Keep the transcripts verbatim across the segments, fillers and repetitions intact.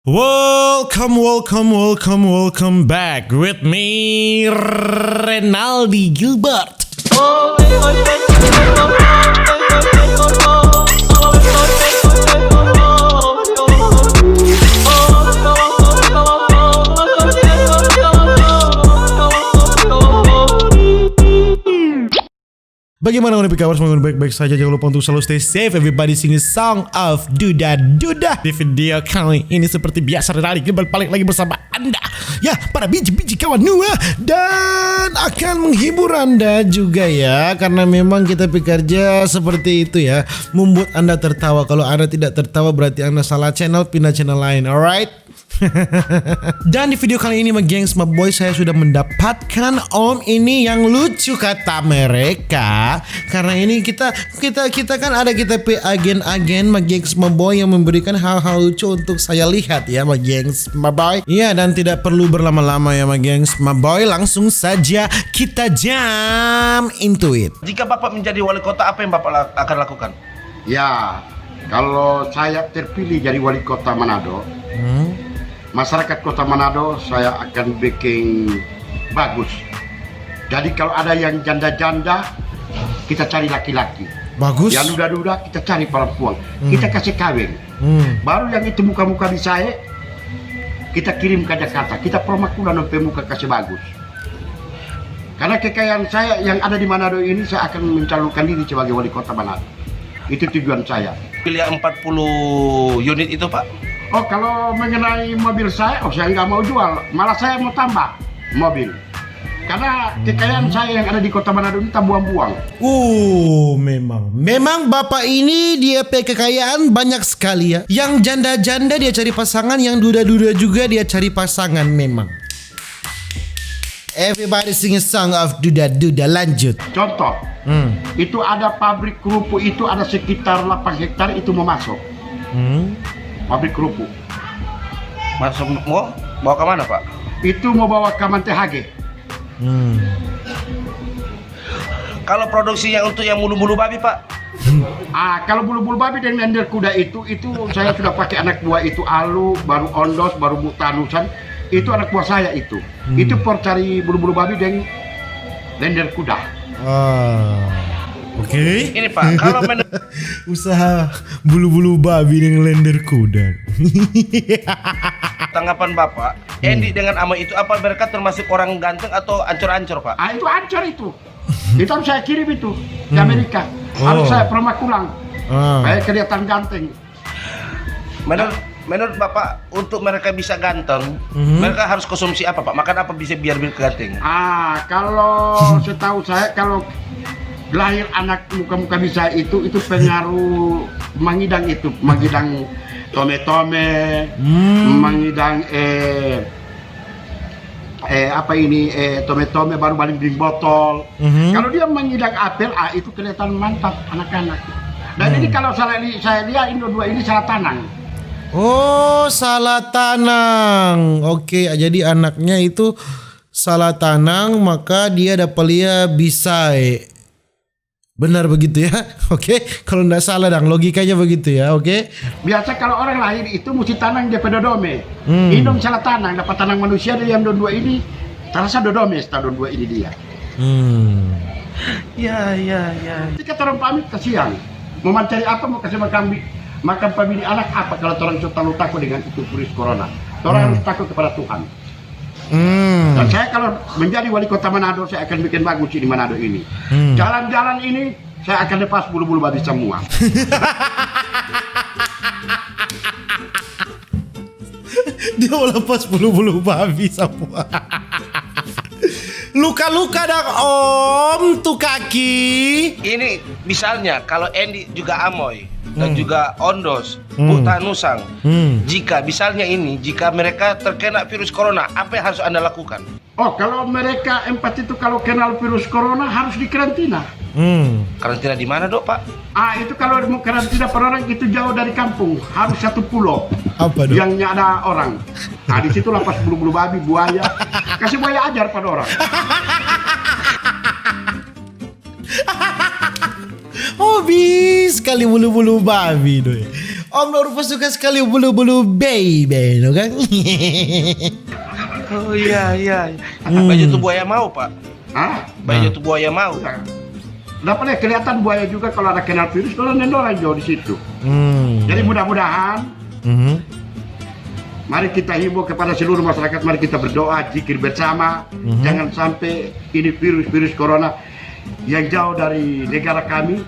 Welcome, welcome, welcome, welcome back with me, Renaldi Gilbert. Bagaimana ngoni pe kabar? Semoga ngoni baik-baik saja. Jangan lupa untuk selalu stay safe. Everybody sing a song of Duda Duda. Di video kali ini seperti biasa, Renaldi Gilbert balik lagi bersama Anda. Ya, para biji-biji kawan nua. Dan akan menghibur Anda juga ya. Karena memang kita pe kerja seperti itu ya. Membuat Anda tertawa. Kalau Anda tidak tertawa berarti Anda salah channel, pindah channel lain. Alright? Dan di video kali ini, my gengs, my boy, saya sudah mendapatkan om ini yang lucu kata mereka. Karena ini kita, kita, kita kan ada kita pe agen-agen, my gengs, my boy, yang memberikan hal-hal lucu untuk saya lihat ya, my gengs, my boy. Iya, dan tidak perlu berlama-lama ya, my gengs, my boy, langsung saja kita jump into it. Jika Bapak menjadi wali kota, apa yang Bapak la-, akan lakukan? Ya, kalau saya terpilih jadi wali kota Manado, hmm, masyarakat kota Manado saya akan bikin bagus. Jadi kalau ada yang janda-janda, kita cari laki-laki. Bagus. Yang duda-duda, kita cari perempuan. Hmm. Kita kasih kawin. Hmm. Baru yang itu muka-muka bisa, eh, kita kirim ke Jakarta. Kita permakulan dong pe muka kasih bagus. Karena kekayaan saya yang ada di Manado ini, saya akan mencalonkan diri sebagai wali kota Manado. Itu tujuan saya. Pilih yang empat puluh unit itu, Pak? Oh, kalau mengenai mobil saya, oh, saya nggak mau jual. Malah saya mau tambah mobil. Karena kekayaan saya yang ada di kota Manado ini tabuang-buang. Oh, memang. Memang bapak ini dia pe kekayaan banyak sekali ya. Yang janda-janda dia cari pasangan, yang duda-duda juga dia cari pasangan memang. Everybody sing a song of Duda Duda. Lanjut. Contoh, hmm, itu ada pabrik kerupuk itu ada sekitar delapan hektar itu mau masuk. Hmm. Pabrik kerupuk. Masuk mau bawa ke mana, Pak? Itu mau bawa ke Mante Hage. Hmm. Kalau produksinya untuk yang bulu-bulu babi, Pak? Ah, kalau bulu-bulu babi deng lender kuda itu, itu saya sudah pakai anak buah itu, Alu, baru Ondos, baru Bu Tanusan. Itu anak buah saya itu. Hmm. Itu por cari bulu-bulu babi deng lender kuda. Ah, oke. Ini, Pak, kalau men- usaha bulu-bulu babi deng lender kuda. Tanggapan Bapak, hmm, Andy dengan Amo itu apa mereka termasuk orang ganteng atau ancor-ancor, Pak? Ah, itu ancor itu. Itu harus saya kirim itu ke, hmm, Amerika. Harus, oh, saya permakulang. Ah. Supaya kelihatan ganteng. Menurut, menurut Bapak, untuk mereka bisa ganteng, mhm, mereka harus konsumsi apa, Pak? Makan apa bisa biar, biar ganteng? Ah, kalau setahu saya, kalau lahir anak muka-muka bisa itu, itu pengaruh mangidang itu, mangidang tome-tome, hmm, mangidang, eh, eh, apa ini, eh, tome-tome baru bali ding botol. Mhm. Kalau dia mangidang apel, ah, itu kelihatan mantap anak-anak. Dan, hmm, ini kalau salah li-, saya lihat, ini dua ini salah tanang. Oh, salah tanang. Oke, jadi anaknya itu salah tanang, maka dia dapa lia bisae. Benar begitu ya? Oke, kalau ndak salah dang, logikanya begitu ya, oke? Biasa kalau orang lahir itu musti tanang dia pe dodome. Hmm. Ini dong salah tanang, dapa tanang manusia dari yang dong dua ini, tarasa dodome sta dong dua ini dia. Hmm. Ya, ya, ya. Ketika torang pamit, kasiang. Mo mancari apa, mo kase makang bi-, makang pa bini anak apa kalau torang so talalu tako dengan itu virus corona? Torang, hmm, harus tako kepada Tuhan. Hmm. Dan saya kalau menjadi wali kota Manado, saya akan bikin bagus ini Manado ini. Hmm. Jalan-jalan ini, saya akan lepas bulu-bulu babi semua. Dia mau lepas bulu-bulu babi semua. Luka-luka dang, Om, tu kaki. Ini misalnya kalau Andy juga Amoy dan, hmm, juga Ondos, Bu, hmm, Tanusang, hmm, jika misalnya ini, jika mereka terkena virus corona, apa yang harus Anda lakukan? Oh, kalau mereka empat itu kalau kenal virus corona harus dikarantina. Hmm. Karantina di mana, Dok, Pak? Ah, itu kalau mau karantina per orang itu jauh dari kampung, harus satu pulau. Apa, Dok? Yang nggak ada orang. Ah, di situ lapas bulu-bulu babi, buaya. Kasih buaya ajar pada orang. Hobi sekali bulu-bulu babi, doi. Om Nurfus suka sekali bulu-bulu baby, no kan? Oh iya, iya. Hmm. Baju tu buaya mau, Pak. Hah? Baju tu buaya mau. Iya. Dapat ya, kelihatan buaya juga kalau ada kenal virus, kalau nendorang jauh di situ. Hmm. Jadi mudah-mudahan, mhm, mari kita himbau kepada seluruh masyarakat, mari kita berdoa, zikir bersama. Mhm. Jangan sampai ini virus-virus corona yang jauh dari negara kami,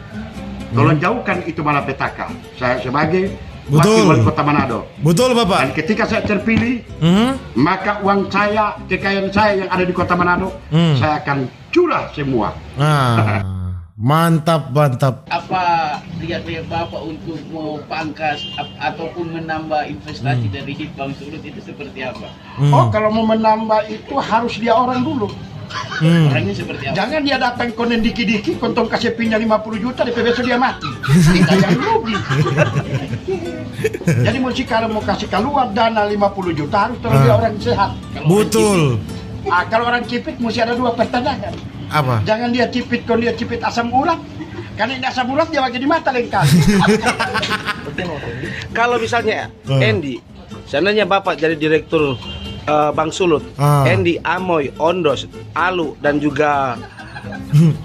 tolong jauhkan itu malapetaka. Saya sebagai wakil wali kota Manado. Betul, Bapak. Dan ketika saya terpilih, mhm, maka uang saya, kekayaan saya yang ada di kota Manado, hmm, saya akan curah semua. Nah, mantap, mantap. Apa lihat-lihat Bapak untuk mau pangkas ap-, ataupun menambah investasi, hmm, dari Bang Sulut itu seperti apa? Hmm. Oh, kalau mau menambah itu harus dia orang dulu. Hmm. Orangnya seperti apa? Jangan dia datang konen diki-diki, kong tong kase pinjam lima puluh juta, depe beso dia mati. Kita yang rugi. Jadi musti kalau mau kasih keluar dana lima puluh juta, harus terus dia orang sehat. Betul. Ah, kalau orang kipik musti ada dua pertanyaan. Apa? Jangan dia cipit, kong dia cipit asam urat. Karena ini asam urat dia bagi di mata lengkap. Kalau misalnya, hmm, Endi, seandainya Bapak jadi direktur, eh, Bank Sulut, ah, Endi, Amoy, Ondos, Alu, dan juga,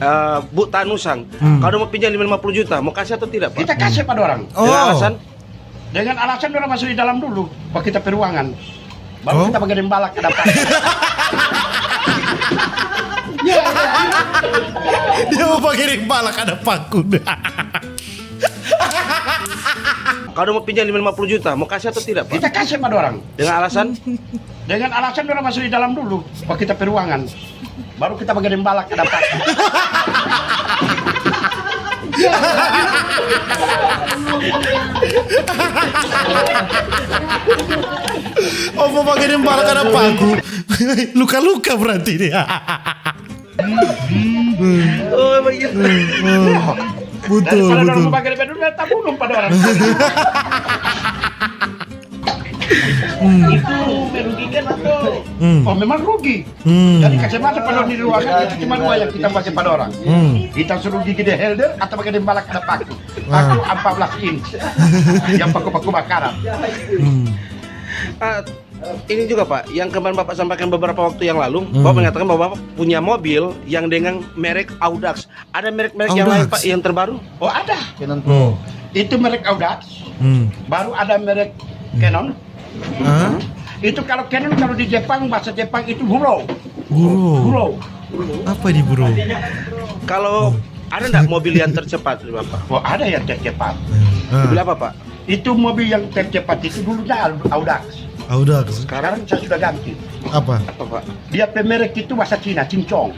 eh, Bu Tanusang, hmm, kalau mau pinjam lima puluh juta, mau kasih atau tidak, Pak? Kita kasih pada orang. Oh. Dengan alasan? Dengan alasan orang masuk di dalam dulu, baru kita pe ruangan. Baru kita bagian balak ada apa. Dia mau pakai rimba lah, kada paku. Kalau mau pinjam lima puluh juta, mau kasih atau tidak, Pak? Kita kasih pada orang. Dengan alasan? Dengan alasan orang masuk di dalam dulu, baru kita pe ruangan. Baru kita bagian balak ada paku. Oh, mau bagian balak ada paku. Luka-luka berarti dia. Oh, begitu. Hmm, hmm. Betul, betul. Daripada orang mau pakai lebih dulu, tak bunuh pada orang. Hmm. Itu merugikan atau? Hmm. Oh, memang rugi. Hmm. Jadi kacamata pada di ruangan itu cuma dua yang kita pakai pada orang. Hmm. Kita suruh gigi de helder atau pakai dembalak ada paku. Ah. Paku empat belas inch yang paku-paku bakaran. Hmm. Ah, ini juga, Pak, yang kemarin Bapak sampaikan beberapa waktu yang lalu, hmm, Bapak mengatakan bahwa Bapak punya mobil yang dengan merek Audax. Ada merek-merek yang lain, Audax, Pak, yang terbaru? Oh, ada. Canon Pro. Hmm. Itu merek Audax. Hmm. Baru ada merek, hmm, Canon. Hah? Itu kalau Canon, kalau di Jepang, bahasa Jepang itu Buro. Buro. Buro. Apa di Buro? Kalau, hmm, ada ndak mobil yang tercepat, Bapak? Oh, ada yang tercepat. Hmm. Mobil apa, Pak? Itu mobil yang tercepat itu dulunya Au-, Audax. Audax. Sekarang saya sudah ganti. Apa? Apa, Pak? Dia pe merek itu bahasa Cina, Cincong.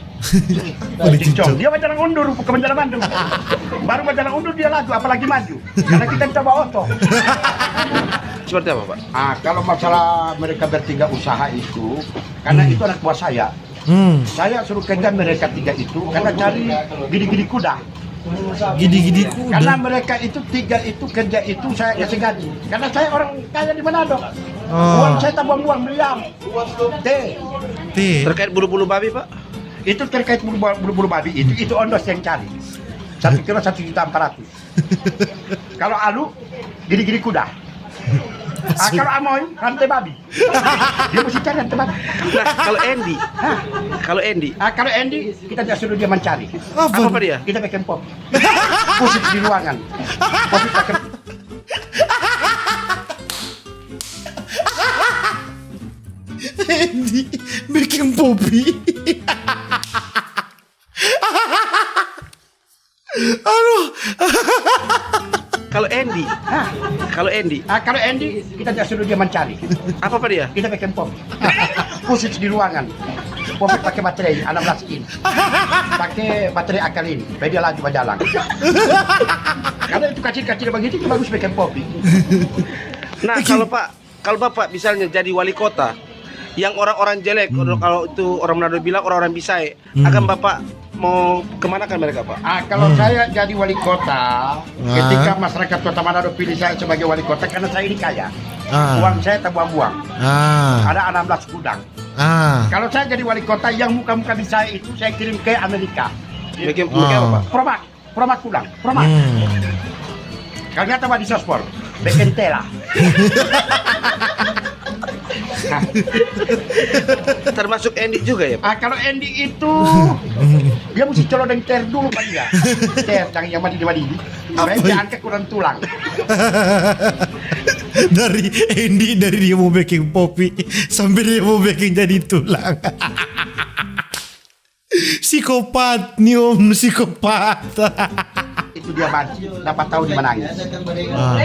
Apa di Cincong? Cincong? Dia bajalang undur, bukan bajalang mandul. Baru bajalang undur dia laju, apalagi maju. Karena kita coba oto. Seperti apa, Pak? Ah, kalau masalah mereka bertiga usaha itu, karena, hmm, itu anak buah saya. Hmm. Saya suruh kerja mereka tiga itu karena cari gidi-gidi kuda. Gidi-gidi kuda? Karena mereka itu tiga itu kerja itu saya kasih gaji. Karena saya orang kaya di Manado. Oh. Uang saya tak buang-buang, beli am. Teh. Teh. Terkait bulu-bulu babi, Pak? Itu terkait bulu-, bulu-bulu babi itu, itu Ondos yang cari. Satu kilo satu juta empat ratus. Kalau Alu, gidi-gidi kuda. Ah, kalau Amoy, rante babi. Dia mesti cari rante babi. Nah, kalau Endi? Hah? Kalau Endi? Ah, kalau Endi, kita tidak suruh dia mencari. Apa? Apa dia? Kita bikin pop. Khusus di ruangan. Kopi pakai Endi biking popi. Aduh. Kalau Endi? Hah? Kalau Endi? Ah, kalau Endi, kita tidak suruh dia mencari. Apa, apa dia? Kita bikin pom. Khusus di ruangan. Pom pakai baterai enam belas in. Pakai baterai alkalin. Supaya dia laju berjalan. Kalau itu kacil-kacil begitu, itu bagus bikin kopi. Nah, kalau Pak, kalau Bapak misalnya jadi wali kota, yang orang-orang jelek, hmm, kalau itu orang Manado bilang orang-orang bisae, hmm, akan Bapak mau kemanakan mereka, Pak? Ah, kalau, hmm, saya jadi wali kota, ah, ketika masyarakat Kota Manado pilih saya sebagai wali kota, karena saya ini kaya. Ah. Uang saya tak buang-buang. Ah. Ada enam belas gudang. Ah. Kalau saya jadi wali kota, yang muka-muka bisae itu saya kirim ke Amerika. Bikin, bikin apa, Pak? Promak. Promak pulang, promak. Hmm. Kalian tahu di Sospor? Bekentela. Termasuk Andy juga ya? Ah, kalau Andy itu dia mesti colo deng ter dulu kan dia. Ter yang yang mandi di mandi. Apa? Dia angkat kurang tulang. Dari Andy, dari dia mau bikin popi sampai dia mau bikin jadi tulang. Psikopat, ni om psikopat. Itu dia banci, dapat tahu dia menangis. Ah.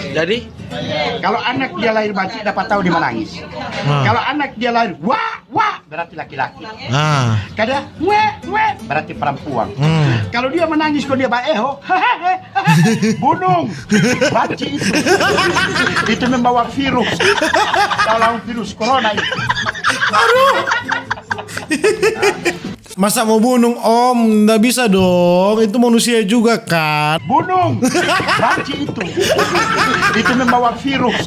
Jadi? Kalau anak dia lahir banci, dapat tahu dia menangis. Ah. Kalau anak dia lahir wah wah, berarti laki-laki. Ah. Kada weh weh, berarti perempuan. Hmm. Kalau dia menangis, kok dia baeho, bunung, banci itu. Itu membawa virus. Kalau virus corona itu. Aduh. Masa mau bunung om? Nda bisa dong, itu manusia juga kan. Bunung, banci itu. Itu membawa virus.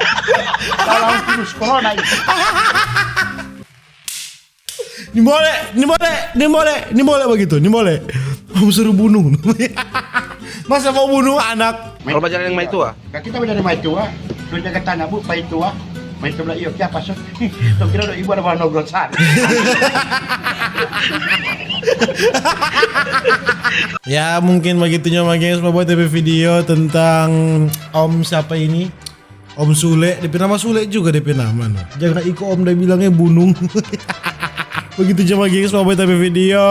Kalau virus corona itu. Ni boleh, ni boleh, ni boleh, ni boleh begitu, ni boleh. Om suruh bunung. Masa mau bunung anak? Kalau bajalan yang maitua? Ka kita bajalan yang maitua, tu jaga tanya bu, paitua. Maitua bilang iyo, kiapa so? Tong kira ibu ada bahan nogol sari. Ya mungkin begitunya ma gengs, buat video tentang om siapa ini. Om Sule, depe nama Sule juga depe nama no. Jangan iko om dia bilangnya bunung. Begitu aja ma gengs, buat video.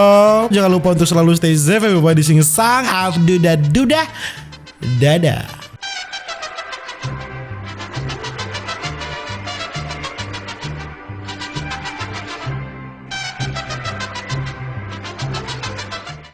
Jangan lupa untuk selalu stay safe, everybody sing sang, have duda duda. Dadah.